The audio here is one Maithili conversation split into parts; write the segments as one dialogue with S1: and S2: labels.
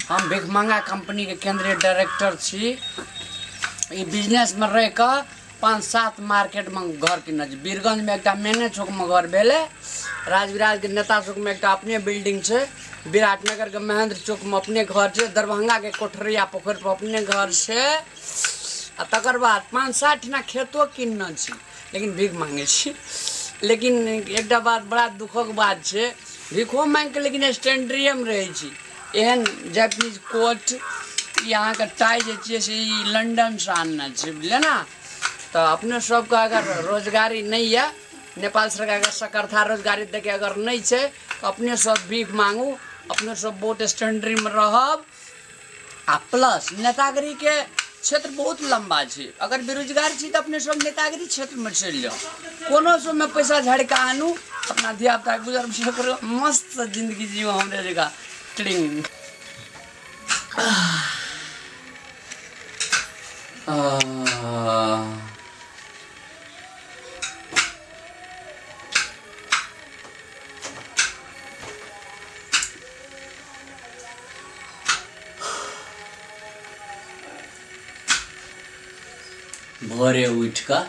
S1: हम भिखमंगा कंपनी के केंद्रीय डायरेक्टर छी। ई बिजनेस में रह के 5-7 मार्केट में घर किनने छी। बीरगंज में एकटा मेने चौक में घर भेलै, राजविराज के नेता चौक में एकटा अपने बिल्डिंग छै, विराटनगर के महेंद्र चौक में अपने घर छै, दरभंगा के कोठरिया पोखरि पर अपने घर छै। आ तकर बाद 5-7 ठिना खेतो किनने छी, लेकिन भीख मांगे छी। लेकिन एकटा बात बड़ा दुखक बात छै, भीखो मांगि के लेकिन स्टैंडरियम रहै छी। एहन जापानीज कोट ई अहाँके टाइ जे छियै से ई लंडनसँ आनने छै, बुझलियै ने। तऽ अपने सबके अगर रोजगारी नहि यऽ, नेपाल सरकारके सकरथा रोजगारी दैके अगर नहि छै तऽ अपने सब भीख मांगू, अपने सब बहुत स्टैंडरीमे रहब। आ प्लस नेतागिरीके क्षेत्र बहुत लम्बा छै, अगर बेरोजगार छी तऽ अपने सब नेतागिरी क्षेत्रमे चलि जाउ, कोनो सबमे पैसा झाड़ि कऽ आनू, अपना धिया पुताके गुजर बसर करू, मस्त जिंदगी जीव हमरे जकाँ। ट्रिंग भोरे उठ कऽ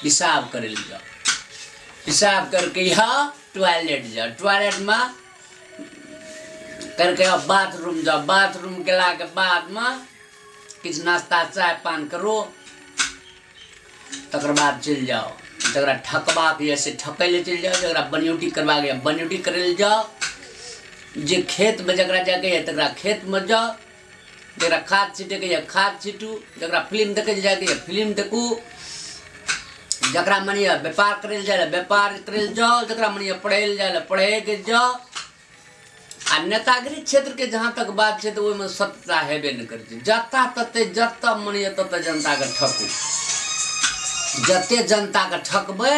S1: पेशाब करे लए जाओ, पेशाब करके यहाँ टॉयलेट जाओ, टॉयलेट में करके बाथरूम जाओ, बाथरूम गेला के बाद में किछु नाश्ता चाय पान करो, तकर बाद चलि जाओ। जकरा ठकबाक यऽ से ठकै लए चलि जाओ, जकरा बनियौटी करबाक यऽ बनियौटी करै लए जाओ, जे खेतमे जकरा जाके यऽ तकरा खेतमे जाओ, जकरा खाद छीटैके यऽ खाद छीटू, जकरा फिल्म देखै लए जाके यऽ फिल्म देखू, जकरा मन यऽ व्यापार करै लए जाय व्यापार करै लए जाओ, जकरा मन यऽ पढ़ै लए जाय लए पढ़ैके जाओ। आ नेतागिरी क्षेत्रके जहाँ तक बात छै तऽ ओहिमे सत्यता हेबे नहि करै छै। जतऽ तते जतऽ मन यऽ ततऽ जनताके ठकू, जते जनताके ठकबै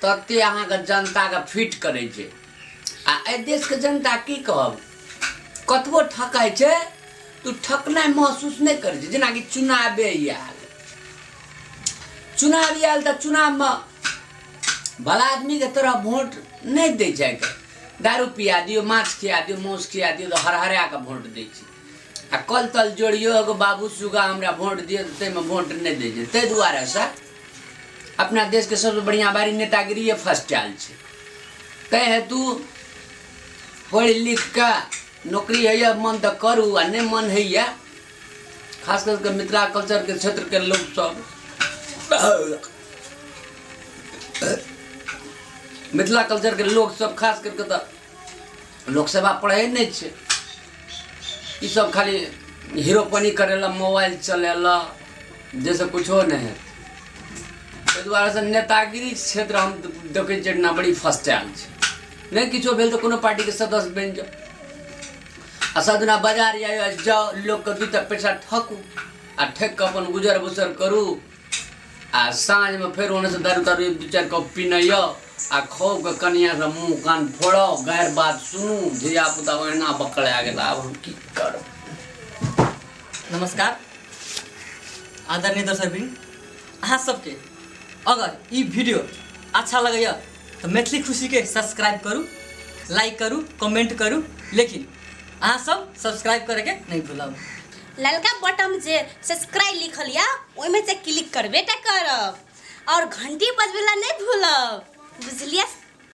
S1: तते अहाँके जनताके फिट करै छै। आ एहि देशके जनता की कहब, कतबो ठकै छै तऽ ठकनाइ महसूस नहि करै छै। जेनाकि चुनावे आयल, चुनाव आयल तऽ चुनावमे भला आदमीके तरह वोट नहि दै छै। दारू पिया दियौ, माछ खिया दियौ, माँस खिया दियौ तऽ हरहरा कऽ वोट दै छै। आ कल तल जोड़ियौ, एगो बाबू सुगा हमरा वोट दियौ तऽ ताहिमे वोट नहि दै छै। ताहि दुआरेसँ अपना देशके सबसँ बढ़िआँ बारी नेतागिरिए फर्स्ट आयल छै। ताहि हेतु पढ़ि लिख कऽ नौकरी होइए मन तऽ करू, आ नहि मन होइए खास करके मिथिला कल्चरके क्षेत्रके लोकसभ, मिथिला कल्चरके लोकसभ खास करके तऽ लोकसभा पढ़ै नहि छै। ईसब खाली हीरोपनी करै लए मोबाइल चलेला, जाहिसँ कुछो नहि हेतै। ताहि दुआरेसँ नेतागिरी क्षेत्र हम देखै छियै ना बड़ी फर्स्ट आयल छै। नहि किछो भेल तऽ कोनो पार्टीके सदस्य बनि जाउ, आ सदिना बाजार जाउ, लोकके 2टा पैसा ठकू आ ठकि कऽ अपन गुजर बसर करू, आ साँझमे फेर ओन्नेसँ दारू तारू 1-2-4 कप पीने यऽ आ खूब के कनियासँ मुँह कान फोड़ो, गैर बात सुनू, धिया पुता ओहिना बकरा गेल, आब हम की करब।
S2: नमस्कार आदरणीय दर्शकवृन्द, अहाँ सबके अगर ई वीडियो अच्छा लगैया तो मैथिली खुशी के सब्सक्राइब करू, लाइक करू, कमेंट करू, लेकिन अहाँ सब सब्सक्राइब करके नहीं भूलब।
S3: ललका बटन जे सब्सक्राइब लिखल या ओहिमे से क्लिक करबे टा करब और घंटी बजबेला नहीं भूलब, बुझलियै।